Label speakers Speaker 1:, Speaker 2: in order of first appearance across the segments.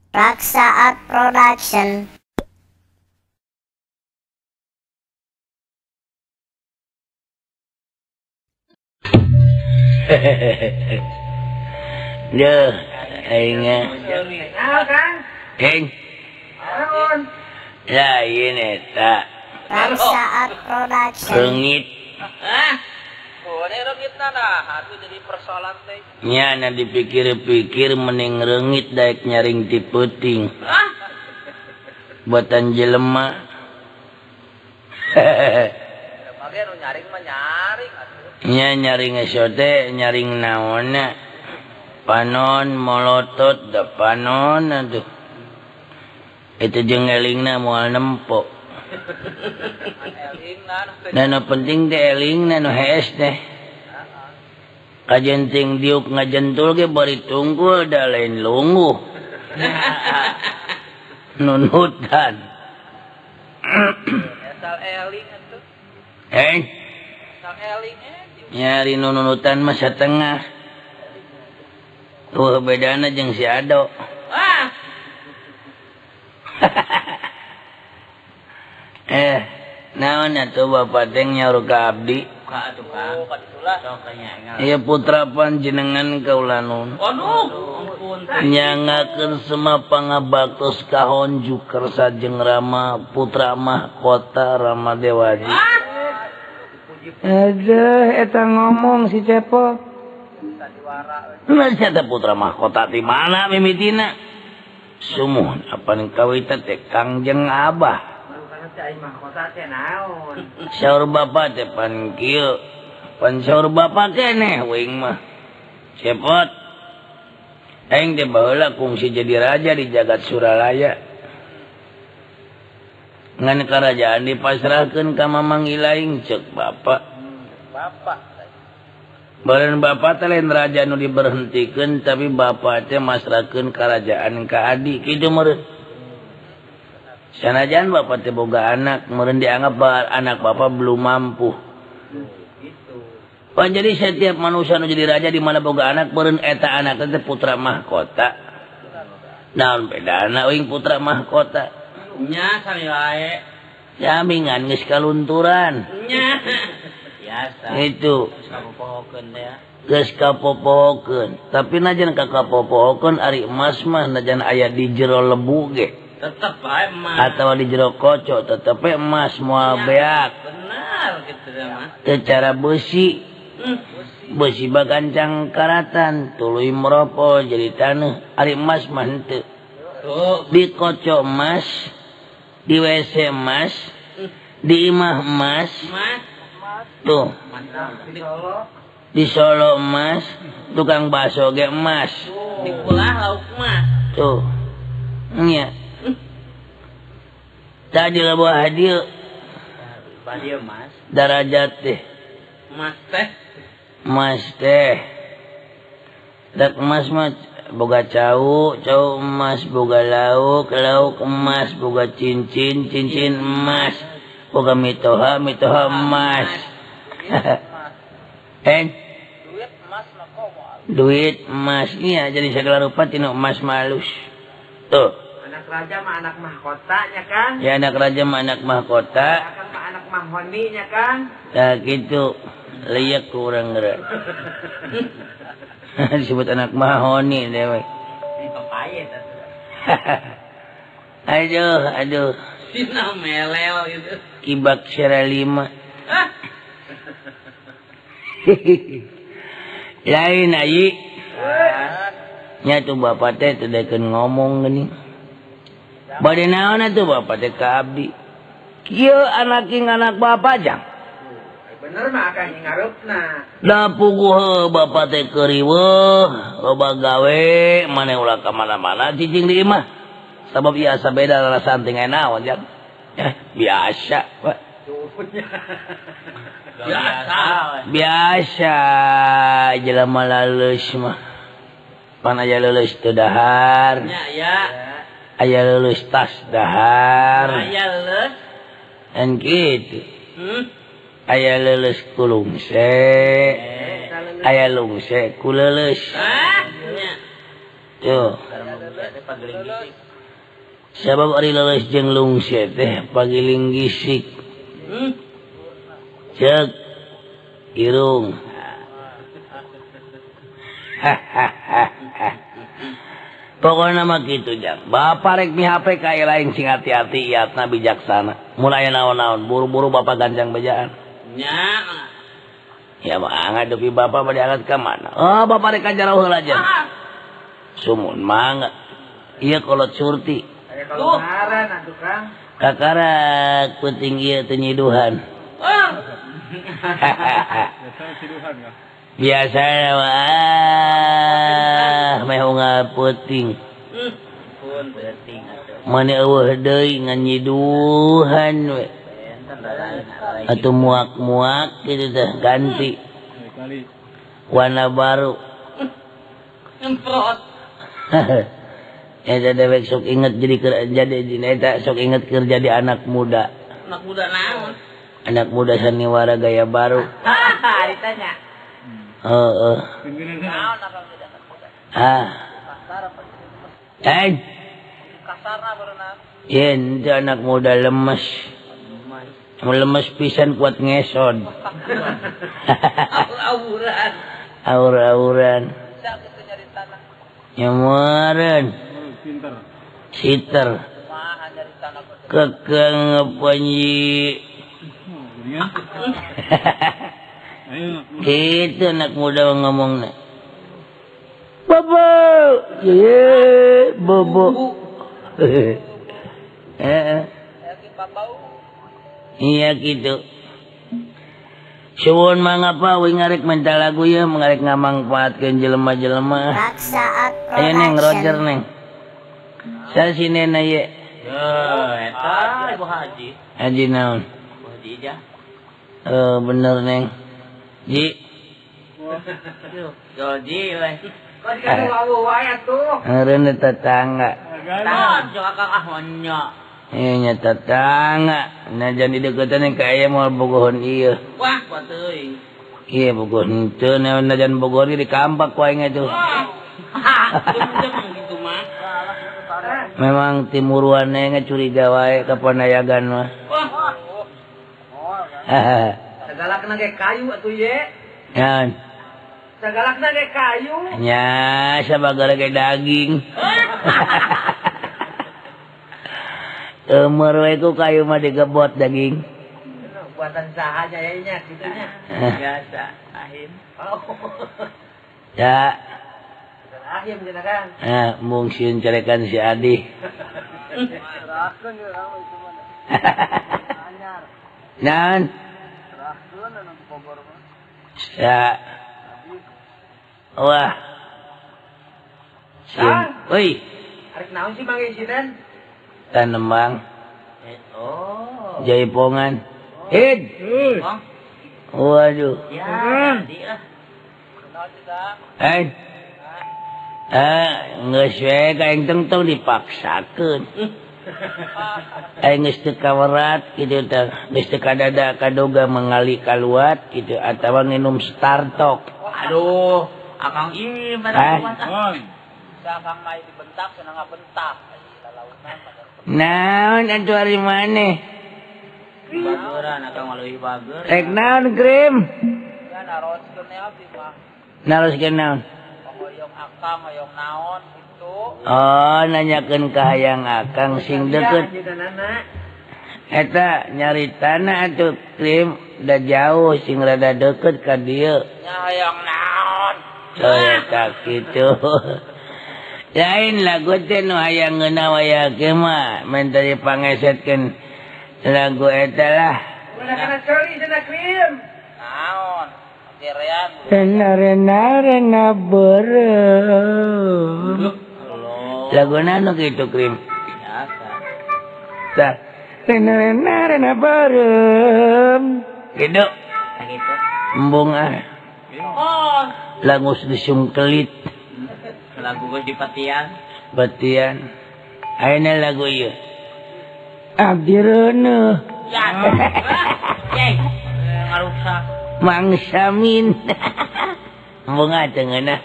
Speaker 1: Raksa Art Production.
Speaker 2: Duh, aing Eng. Lain eta.
Speaker 1: Raksa Art Production.
Speaker 2: Reungit.
Speaker 3: Hah? Boleh reungitna nah, atuh jadi persoalan teh.
Speaker 2: Nya na dipikir-pikir mending reungit daek nyaring ti peuting.
Speaker 3: Hah?
Speaker 2: Buatan jelema.
Speaker 3: Mage nu nyaring mah nyaring atuh.
Speaker 2: Nya nyaring teh nyaring naonna. Panon molotot da panon atuh. Itu jeung elingna moal nempo. Nah, nu penting teh elingna nu hees teh. Kajenting diuk ngajentul ge bari tunggul da lain lungguh. Nunutan.
Speaker 3: Asal eling atuh.
Speaker 2: Eh?
Speaker 3: Asal eling
Speaker 2: nyari nunutan mah satengah. Tuh bedana jeung si Ado.
Speaker 3: Wah.
Speaker 2: Naon atuh bapak teh nyaur ka abdi?
Speaker 3: Ka atuh Kang.
Speaker 2: Ieu putra panjenengan kaula nun.
Speaker 3: Aduh, ampun.
Speaker 2: Nyangakeun sema pangabaktos ka Honju Kersa jeung Rama putra mahkota Rama Dewaji. Aduh, eta ngomong si Cepot. Nah, eta putra mahkota di mana mimitina? Sumuhun apan kawita teh Kangjeng Abah. Saur bapak teh pan kieu, pan saur bapak keneh wing mah. Cepot. Aing teh baheula kungsi jadi raja di jagat Suralaya. Ngan karajaan dipasrahkeun ka Mamang Ilaing ceuk bapak.
Speaker 3: Bapak.
Speaker 2: Baren bapak teh lain raja nu diberhentikeun tapi bapak teh masrahkeun karajaan ka adi kitu meureun. Sanajan bapak teh boga anak meureun dianggap anak bapak belum mampu. Pan jadi setiap manusia nu jadi raja di mana boga anak meureun eta anak teh putra mahkota. Naon bedana euing putra mahkota?
Speaker 3: Nya sami wae.
Speaker 2: Sami ngan geus kalunturan.
Speaker 3: Nya. Biasa.
Speaker 2: Itu.
Speaker 3: Geus kapopohokeun teh ya.
Speaker 2: Geus kapopohokeun. Tapi najan ka kapopohokeun ari emas mah najan aya di jero lebu ge.
Speaker 3: Tetep bae emas.
Speaker 2: Atawa di jero koco tetep emas moal beak.
Speaker 3: Benar kitu teh mah.
Speaker 2: Secara besi. Besi bagancang karatan tuluy meropol jadi taneuh. Ari emas mah henteu. Di koco emas, di WC emas, di imah emas. Tuh. Di Solo emas, tukang bakso ge emas.
Speaker 3: Di kulah lauk mah.
Speaker 2: Tuh. Nya. Tadi leboh hadieu.
Speaker 3: Hadieu emas.
Speaker 2: Darajat teh.
Speaker 3: Emas teh.
Speaker 2: Emas teh. Dak emas mah boga cau, cau emas, boga lauk, lauk emas, boga cincin, cincin emas, boga mitoha, mitoha emas.
Speaker 3: Duit emas mah komo.
Speaker 2: Duit emas iya jadi segala rupa tinu emas malus. Tuh.
Speaker 4: Anak raja mah anak mahkotanya kan?
Speaker 2: Ya anak raja mah anak mahkota.
Speaker 4: Anak mah anak mahoninya kan?
Speaker 2: Nah gitu. Liyak kurang gerak. Disebut anak mahoni dewek. Aduh, aduh.
Speaker 3: Sina melel gitu.
Speaker 2: Kibak sera lima. Lain ayi. Nya tuh bapak teh teu daekeun ngomong geuning. Bade naon atuh bapak teh ka abdi. Kieu anak king anak bapak jang.
Speaker 4: Bener mah akang ngarepna.
Speaker 2: Da puguh bapak teh keur riweuh, loba gawe, maneh ulah ka mana-mana cicing di imah. Sabab ieu asa beda rasa teh naon jang. Biasa, Pak.
Speaker 3: Biasa.
Speaker 2: Biasa jelema laleus mah. Pan aya leuleus teu dahar.
Speaker 3: Nya ya.
Speaker 2: Aya leuleus tas dahar.
Speaker 3: Aya leuleus.
Speaker 2: Kan kitu. Aya leuleus ku lungse. Aya lungse ku leuleus. Tuh. Sabab ari leuleus jeung lungse teh pagiling gisik. Ceuk irung. Pokoknya mah kitu jang. Bapak rek mi HP ka lain sing hati-hati iatna bijaksana. Mun aya naon-naon buru-buru bapak gancang bejaan.
Speaker 3: Nya.
Speaker 2: Ya mangga dupi bapak bade angkat ka mana? Oh, bapak rek ka jauh heula jang. Sumun mangga. Ieu kolot surti.
Speaker 4: Aya kalungaran atuh Kang.
Speaker 2: Kakarak penting ieu teu nyiduhan. Biasa mah meh unggal peuting.
Speaker 3: Pun peuting atuh.
Speaker 2: Mane eueuh deui ngan nyiduhan we. Atuh muak-muak kitu teh ganti. Warna baru.
Speaker 3: Nyemprot.
Speaker 2: Eta dewek sok inget jadi eta sok inget keur jadi anak muda.
Speaker 3: Anak muda naon?
Speaker 2: Anak muda saniwara gaya baru.
Speaker 3: Ditanya.
Speaker 2: Heeh. Ah. Eh.
Speaker 3: Kasarna barunan.
Speaker 2: Yen teu anak muda lemes. Lemes pisan kuat ngesod.
Speaker 3: Aur-auran.
Speaker 2: Aur-auran.
Speaker 3: Bisa kitu nyari tanah.
Speaker 2: Nyameureun. Siter. Kekeng panji. Gitu anak muda ngomongna. Bobo, ye bobo. Iya gitu. Suwun mangapa we ngarek minta lagu ya, ngarek ngamangpaatkeun jelema-jelema. Ayo neng Roger neng. Saya sini ye.
Speaker 3: Eta Ibu Haji.
Speaker 2: Haji naon?
Speaker 3: Ibu Haji Ijah.
Speaker 2: Bener neng. Ji.
Speaker 3: Ji we.
Speaker 4: Kok dikasih wawu wae atuh.
Speaker 2: Eureun tetangga.
Speaker 3: Tah, jeung akang ah nya.
Speaker 2: Ieu nya tetangga. Nah jangan dideketan yang ka aya moal bogohon ieu.
Speaker 3: Wah, kuat teuing.
Speaker 2: Ieu bogoh henteu najan bogohon di kampak ku aing atuh.
Speaker 3: Gitu mah.
Speaker 2: Memang timuruan nya curiga wae ka panayagan mah.
Speaker 3: Wah.
Speaker 4: Sagalakna ge kayu atuh ye.
Speaker 2: Naon?
Speaker 4: Sagalakna ge kayu.
Speaker 2: Nya sabagara ge daging. Umur we ku kayu mah digebot daging.
Speaker 4: Buatan saha nya ye nya kitu nya.
Speaker 3: Biasa ahim.
Speaker 2: Ya.
Speaker 4: Ahim cenah Kang.
Speaker 2: Ah, mung sieun carekan si Adi. Naon? Ya. Wah.
Speaker 4: Kang.
Speaker 2: Oi.
Speaker 4: Arek naon sih Mang Isinan?
Speaker 2: Tanemang.
Speaker 3: Oh.
Speaker 2: Jaipongan. Hid. Waduh.
Speaker 3: Ya, dia.
Speaker 2: Eh. Geus we ka aing tong dipaksakeun. Aing geus teu kawerat kitu teh, geus teu kadada kadoga mengali kaluat kitu atawa nginum Startok.
Speaker 3: Aduh, akang ieu pada kuat ah. Akang mah dibentak cenah ngabentak.
Speaker 2: Naon atuh ari maneh?
Speaker 3: Bageran akang mah leuwih bager.
Speaker 2: Rek naon krim?
Speaker 3: Ya naroskeun abdi mah.
Speaker 2: Naroskeun naon?
Speaker 3: Hoyong akang hoyong naon gitu.
Speaker 2: Oh, nanyakeun ka hayang akang sing deukeut. Eta nyari tanah atuh krim da jauh sing rada deukeut ka dieu.
Speaker 3: Nya hoyong naon?
Speaker 2: Oh, eta kitu. Lain lagu teh nu hayang ngeunah waya ge mah menta dipangesetkeun lagu eta lah.
Speaker 4: Ulah kana ceuli cenah krim.
Speaker 3: Naon? Gerean.
Speaker 2: Rena rena rena beureum. Laguna nu kitu krim.
Speaker 3: Biasa.
Speaker 2: Tah. Rena rena rena beureum. Kitu.
Speaker 3: Kitu.
Speaker 2: Embung ah.
Speaker 3: Oh.
Speaker 2: Langus disungkelit.
Speaker 3: Lagu geus dipatian.
Speaker 2: Patian. Ayeuna lagu ieu. Abdi reuneuh.
Speaker 3: Ya. Yey, ngaruksak.
Speaker 2: Mang Samin. Embung ah teu ngeunah.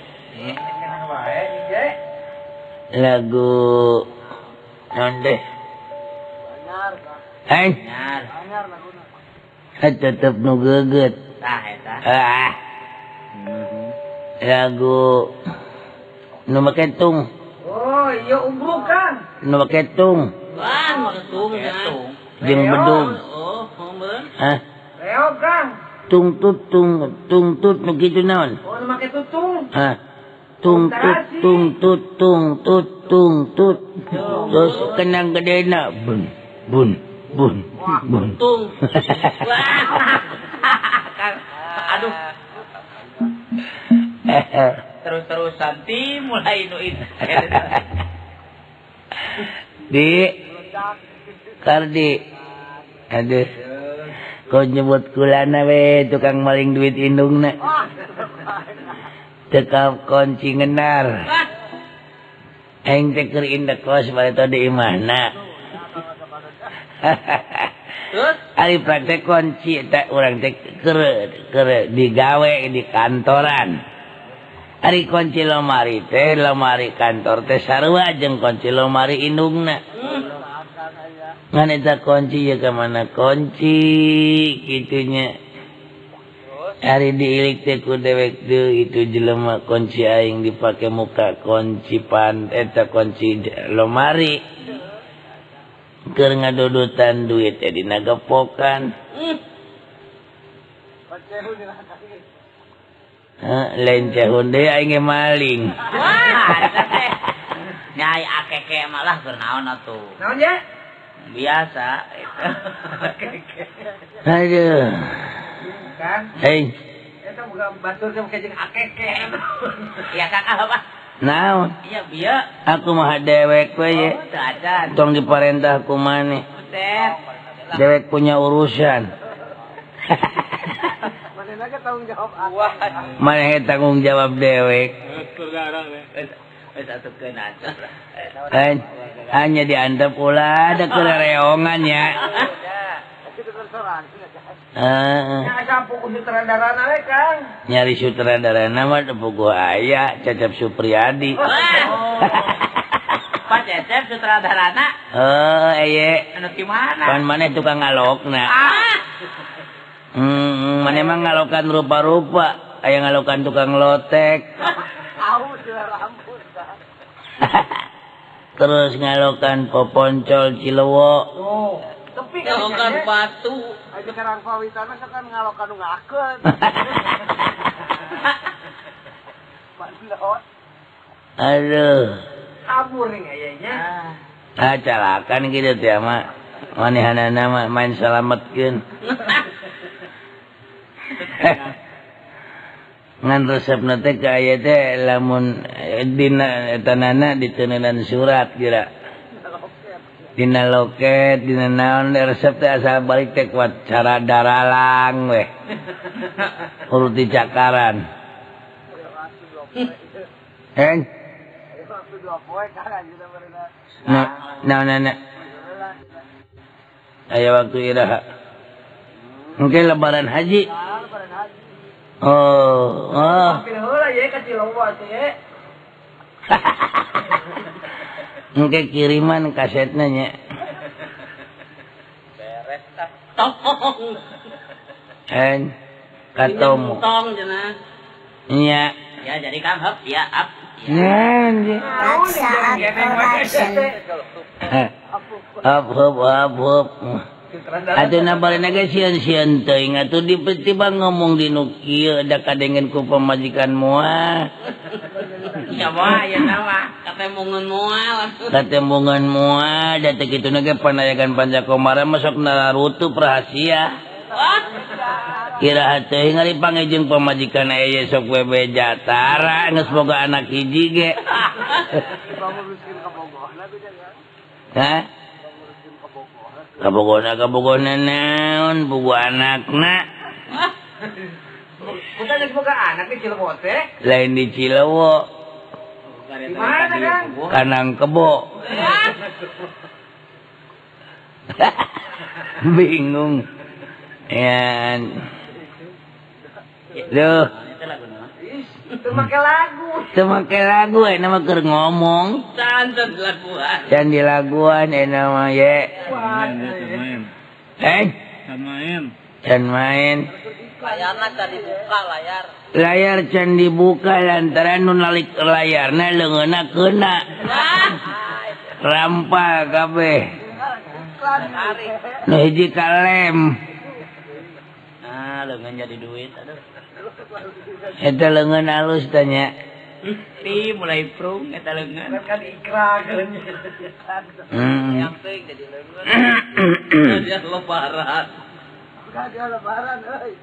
Speaker 2: Lagu naon deh? Hei. Tetep nu geget.
Speaker 3: Tah eta.
Speaker 2: Ah. Lagu nu make tung.
Speaker 4: Oh, iya umbruk Kang.
Speaker 2: Nu make tung.
Speaker 3: Wah, make tung.
Speaker 2: Jeung bedug.
Speaker 3: Oh, bener.
Speaker 2: Hah?
Speaker 4: Reog Kang.
Speaker 2: Tung tut tung tung tut nu kitu naon?
Speaker 4: Oh, nu make tutung.
Speaker 2: Hah. Tung tut tung tut tung tut tung tut. Terus kenang gedena bun bun bun bun.
Speaker 3: Tung. Wah. Aduh. Terus-terusan ti mulai nu itu.
Speaker 2: Di Kardi. Aduh. Kau nyebut kulana we tukang maling duit indungna. Tekap kunci ngenar. Aing teh keur indah kos bari di imahna.
Speaker 3: Terus
Speaker 2: ari praktek kunci teh urang teh keur digawe di kantoran. Ari kunci lomari teh lomari kantor teh sarua jeung kunci lomari indungna. Ngan eta kunci ya ka mana kunci kitunya. Ari diilik teh ku dewek deui itu jelema kunci aing dipake muka kunci pan eta kunci lomari. Keur ngadudutan duit teh dina gepokan. Hah, lain cehun deui aing ge maling.
Speaker 3: Wah, eta teh. Nyai akeke malah keur naon atuh.
Speaker 4: Naon ya?
Speaker 3: Biasa itu.
Speaker 2: Aduh.
Speaker 4: Kang.
Speaker 2: Hei.
Speaker 4: Eta boga batur teh make jeung akeke.
Speaker 3: Ya Kang apa?
Speaker 2: Naon?
Speaker 3: Iya bieu.
Speaker 2: Aku mah dewek we ye.
Speaker 3: Oh, teu acan.
Speaker 2: Tong diparentah ku maneh.
Speaker 3: Buset.
Speaker 2: Dewek punya urusan.
Speaker 4: Maneh ge tanggung jawab aku.
Speaker 2: Maneh tanggung jawab dewek.
Speaker 3: Wis atukeun antep lah.
Speaker 2: Hanya diantep ulah ada kereongan ya. Nyari sutradarana mah teu puguh aya Cecep Supriyadi.
Speaker 3: Pak Cecep sutradarana?
Speaker 2: Heuh eye.
Speaker 3: Anu di mana?
Speaker 2: Pan maneh tukang ngalokna. Maneh mah ngalokan rupa-rupa, aya ngalokan tukang lotek. Terus ngalokan poponcol Cilewo.
Speaker 4: Oh, tepi
Speaker 3: ngalokan batu.
Speaker 4: Aja karang pawitana sok kan ngalokan nu ngakeun.
Speaker 2: Aduh.
Speaker 4: Kabur nih ayahnya.
Speaker 2: Ah, calakan gitu teh mah. Manehanana mah main salametkeun. Ngan resepna teh ka aya teh lamun dina etanana diteuneunaan surat kira. Dina loket, dina naon resep teh asal balik teh kuat cara daralang weh. Urut di cakaran. Heng. Nah, nah, nah. Aya waktu iraha. Mungkin lebaran haji. Oh, oh. Mungkin kiriman kasetnya nya.
Speaker 3: Beres tah. Tong.
Speaker 2: En katomu.
Speaker 3: Tong cenah.
Speaker 2: Nya.
Speaker 3: Ya jadi Kang hep ya up.
Speaker 1: Saat production.
Speaker 2: Hop hop hop hop. Atuh nabarena ge sieun-sieun teuing atuh tiba ngomong di nu kieu da kadengen ku pamajikan moal.
Speaker 3: Ya moal ya mah katemungeun moal.
Speaker 2: Katemungeun moal da teh kituna ge panayagan Pancakomara mah sok nararutup rahasia. Kira teuing ari pangejeung pamajikan aya sok we beja tara geus boga anak hiji ge. Hah? Kabogona kabogona naon bugu anakna.
Speaker 4: Bukan geus boga anak di Cilewo teh.
Speaker 2: Lain di Cilewo.
Speaker 4: Di mana Kang?
Speaker 2: Kanang kebo. Bingung. Ya. Duh.
Speaker 4: Teu make lagu.
Speaker 2: Teu make lagu eta mah keur ngomong.
Speaker 3: Can dilaguan.
Speaker 2: Can dilaguan eta mah ye. Eh?
Speaker 5: Can main.
Speaker 2: Can main.
Speaker 3: Layarna can dibuka layar.
Speaker 2: Layar can dibuka lantaran nu nalik layarna leungeunna keuna. Rampal kabeh. Nu hiji kalem.
Speaker 3: Ah, leungeun jadi duit aduh.
Speaker 2: Eta leungeun alus tanya.
Speaker 3: Pi mulai prung eta leungeun.
Speaker 4: Kan ikrakeun.
Speaker 3: Yang teuing jadi leungeun. Dia lebaran.
Speaker 4: Dia lebaran euy.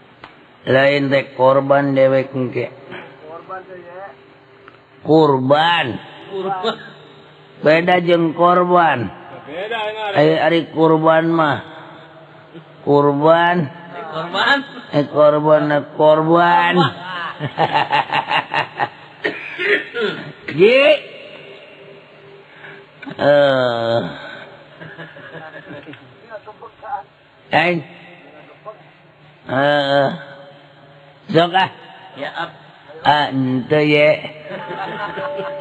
Speaker 2: Lain teh korban dewek engke.
Speaker 4: Korban teh ya.
Speaker 2: Kurban.
Speaker 3: Kurban.
Speaker 2: Beda jeung korban.
Speaker 5: Beda
Speaker 2: ari kurban mah. Kurban.
Speaker 3: Korban.
Speaker 2: Korban korban. Ji. Sok ah.
Speaker 3: Ya up.
Speaker 2: Ah, ente ye.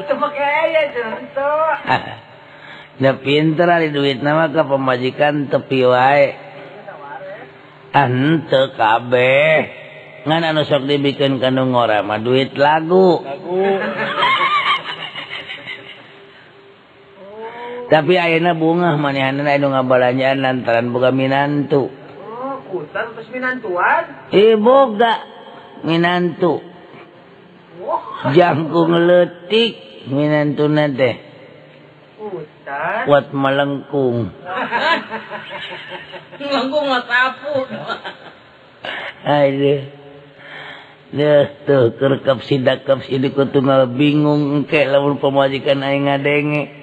Speaker 4: Itu make aya cenah henteu.
Speaker 2: Da pinter ari duitna mah ka pamajikan tepi wae. Ah henteu kabeh. Ngan anu sok dibikeun ka nu ngora mah duit lagu.
Speaker 5: Lagu.
Speaker 2: Tapi ayeuna bungah manehanna anu ngabalanjaan lantaran boga minantu.
Speaker 4: Oh, kutan terus minantuan?
Speaker 2: Ih, boga minantu. Jangkung leutik minantuna teh.
Speaker 4: Kutan.
Speaker 2: Kuat melengkung.
Speaker 3: Melengkung mah sapu.
Speaker 2: Aduh. Deuh tuh keur kapsidak kapsidik ku tunggal bingung engke lamun pamajikan aing ngadenge.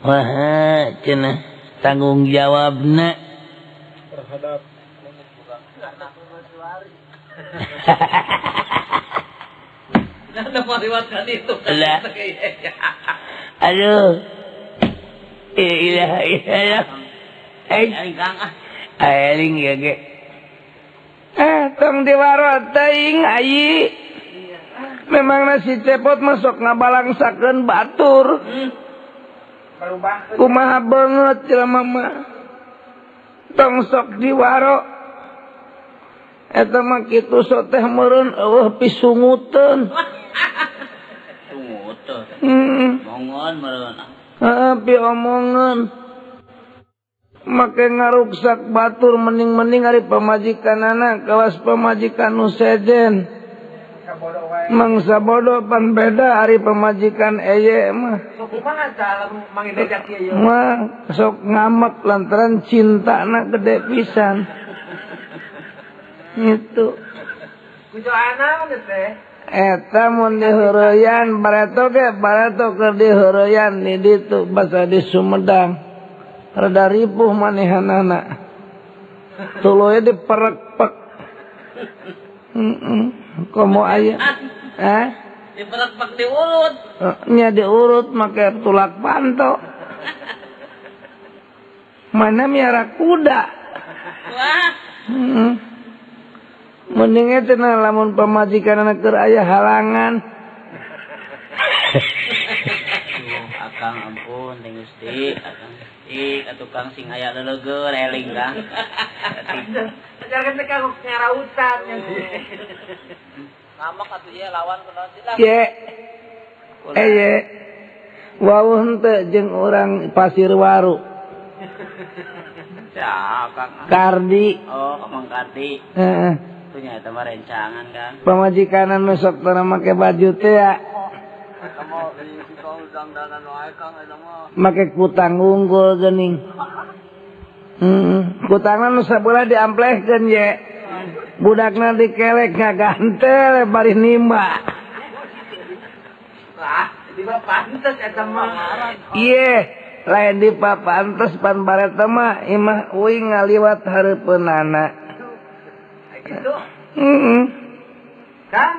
Speaker 2: Wah, cenah tanggung jawabna
Speaker 5: terhadap
Speaker 3: Nah, meliwatkan itu.
Speaker 2: Lah. Aduh. Ilah ilah. Aing ya ge. Tong diwarot teuing ayi. Memang nasi cepot masuk ngabalangsakeun batur. Kumaha banget jelema mah. Tong sok diwaro. Eta mah kitu sok teh meureun eueuh pisunguteun.
Speaker 3: Sunguteun. Mongon meureun.
Speaker 2: Heeh, piomongeun. Make ngaruksak batur mending-mending ari pamajikanana kawas pamajikan nu sejen. Mangsa bodoh pan beda ari pamajikan eye mah.
Speaker 4: Sok kumaha tah lamun mangedejak ieu?
Speaker 2: Mah sok ngamek lantaran cintana gede pisan. Itu.
Speaker 4: Kujoana mah teh.
Speaker 2: Eta mun diheureyan bareto ge bareto keur diheureyan di ditu basa di Sumedang. Rada ripuh manehanana. Tuluy diperek-pek. Komo aya. Hah?
Speaker 3: Diperek-pek diurut.
Speaker 2: Nya diurut make tulak panto. Mana miara kuda.
Speaker 3: Wah.
Speaker 2: Mending teh lamun pamajikanna keur aya halangan.
Speaker 3: Akang ampun teh Gusti, akang Gusti atuh Kang sing aya leleugeur eling Kang.
Speaker 4: Ajarkeun teh ka ngarautan.
Speaker 3: Ngamak atuh ieu lawan kunaon sih lah.
Speaker 2: Ye. Ye. Wawuh henteu jeung urang Pasir Waru.
Speaker 3: Ya, Kang.
Speaker 2: Kardi.
Speaker 3: Oh, Mang Kardi.
Speaker 2: Heeh.
Speaker 3: Punya eta mah rencangan, Kang.
Speaker 2: Pamajikanna nu sok teu make baju teh ya. Make kutang unggul geuning. Kutangna nu sabelah diamplehkeun ye. Budakna dikelek ngagantel bari nimba.
Speaker 4: Lah, dipa pantes eta mah.
Speaker 2: Ieu lain dipa pantes pan bareta mah imah uing ngaliwat hareupeunana.
Speaker 4: Gitu. Kang.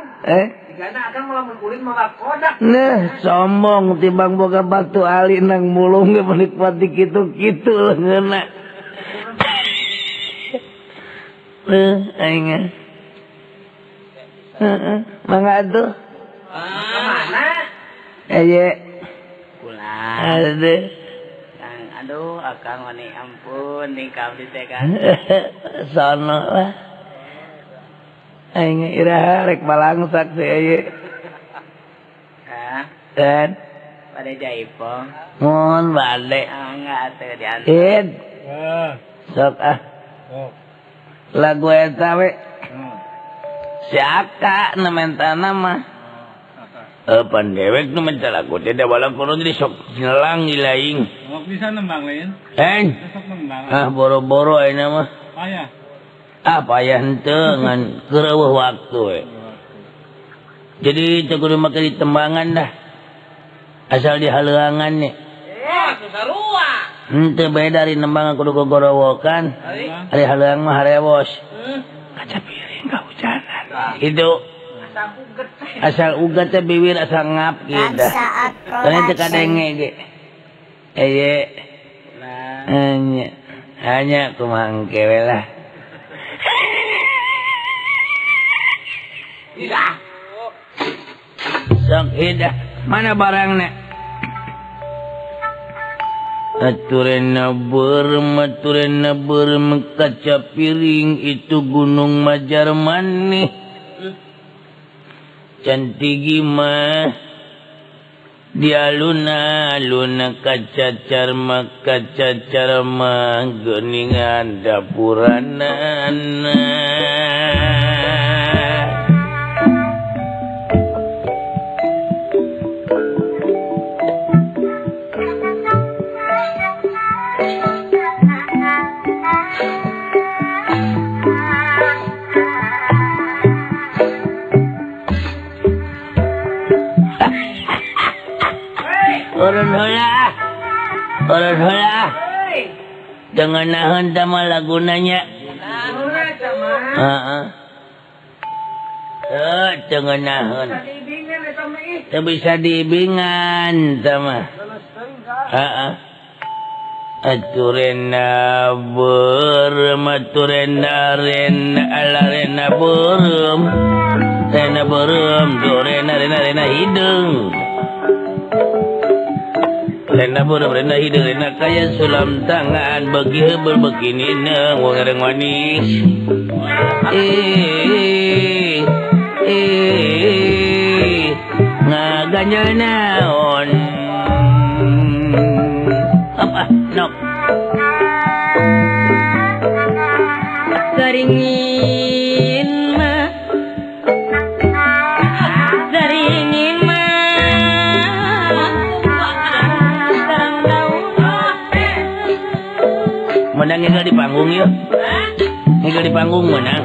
Speaker 4: Digana akang lamun ulin mawa kodak.
Speaker 2: Nah, sombong timbang boga batu ali nang mulung ge menikmati kitu-kitu leungeunna. Aing. Heeh, mangga atuh.
Speaker 4: Ka mana?
Speaker 2: Eye.
Speaker 3: Kula.
Speaker 2: Aduh.
Speaker 3: Kang, aduh akang mani ampun ning ka abdi teh Kang.
Speaker 2: Sono lah. Aing iraha rek balangsak si eye.
Speaker 3: Hah?
Speaker 2: Dan
Speaker 3: bade jaipong.
Speaker 2: Mun bade.
Speaker 3: Enggak atuh diantar.
Speaker 2: Id. Sok ah. Lagu eta we. Si Aka nu mentana mah. Pan dewek nu menta lagu teh da walang kono jadi sok nyelang ilaing.
Speaker 5: Sok bisa nembang lain. Sok nembang.
Speaker 2: Ah boro-boro ayeuna mah.
Speaker 5: Payah.
Speaker 2: Ah payah henteu ngan keur eueuh waktu we. Jadi teu kudu make ditembangan dah. Asal dihaleuangan nya.
Speaker 4: Sarua.
Speaker 2: Henteu bae dari nembang kudu gogorowokan. Ari haleuang mah harewos. Kaca piring kahujanan. Itu asal uget teh bibir asal ngap gitu. Karena teu kadenge ge. Eye. Nah. Hanya kumaha engke we lah. Sok hidah. Mana barangna? Aturena berem kaca piring itu gunung Majar manih. Cantigi mah di alun-alun kaca carma geuningan dapuranana. Urun heula. Dengan nahan tama lagunanya. Heeh. Dengan nahan. Teu bisa diibingan tama. Heeh. Aturena beureum aturena rena alarena beureum. Rena beureum dorena rena rena hideung. Rena beureum rena hideung rena kaya sulam tangan bagi heubeul begi nineung wong ereng manis. Ngaganjel naon. Apa nok.
Speaker 6: Garingin mah garingin mah
Speaker 2: menang ngigal di panggung yuk. Ngigal di panggung menang.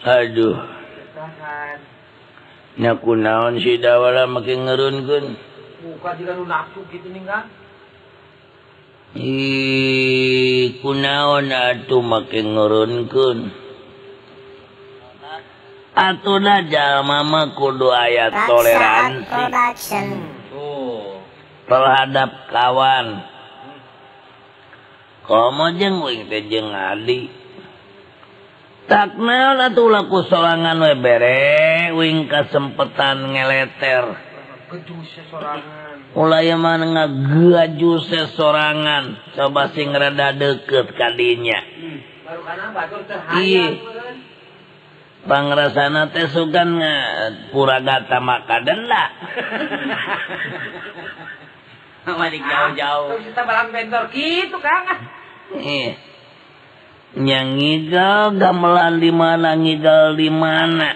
Speaker 2: Aduh. Nya kunaon si Dawala make ngereunkeun.
Speaker 4: Muka jiga nu nafsu kitu ning Kang.
Speaker 2: Ih, kunaon atuh make ngereunkeun. Atuh da jalma mah kudu aya toleransi terhadap kawan. Komo jeung uing teh jeung adi. Tak naon atuh laku sorangan we bere uing kasempetan ngeleter. Ulah mah ngagaju sesorangan, coba sing rada deukeut ka dinya. Ih. Pangrasana teh sugan puragata maka denda.
Speaker 3: Mari jauh-jauh.
Speaker 4: Terus kita balang bentor kitu Kang.
Speaker 2: Ih. Yang ngigal gamelan di mana, ngigal di mana.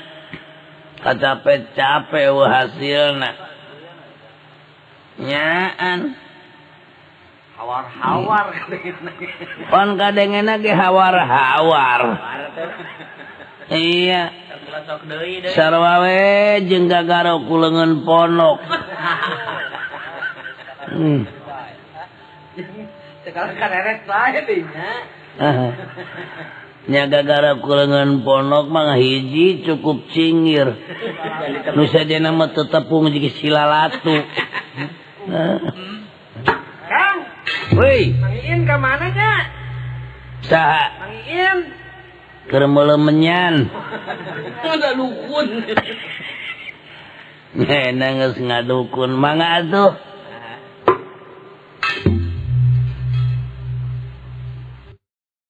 Speaker 2: Kacape-cape hasilna. Nyaan.
Speaker 4: Hawar-hawar.
Speaker 2: Pan kadengena ge hawar-hawar. Iya. Sarwa we jeung gagaro ku leungeun ponok.
Speaker 4: Sekarang kareret bae deui nya.
Speaker 2: Nya gagara ku leungeun ponok mah hiji cukup cingir. Nu sajena mah tetepung jeung silalatu.
Speaker 4: Kang.
Speaker 2: Woi,
Speaker 4: Mang Iin ka mana nya?
Speaker 2: Saha?
Speaker 4: Mang Iin
Speaker 2: keur meuleum menyan.
Speaker 4: Udah dukun.
Speaker 2: Nya geus ngadukun mangga atuh.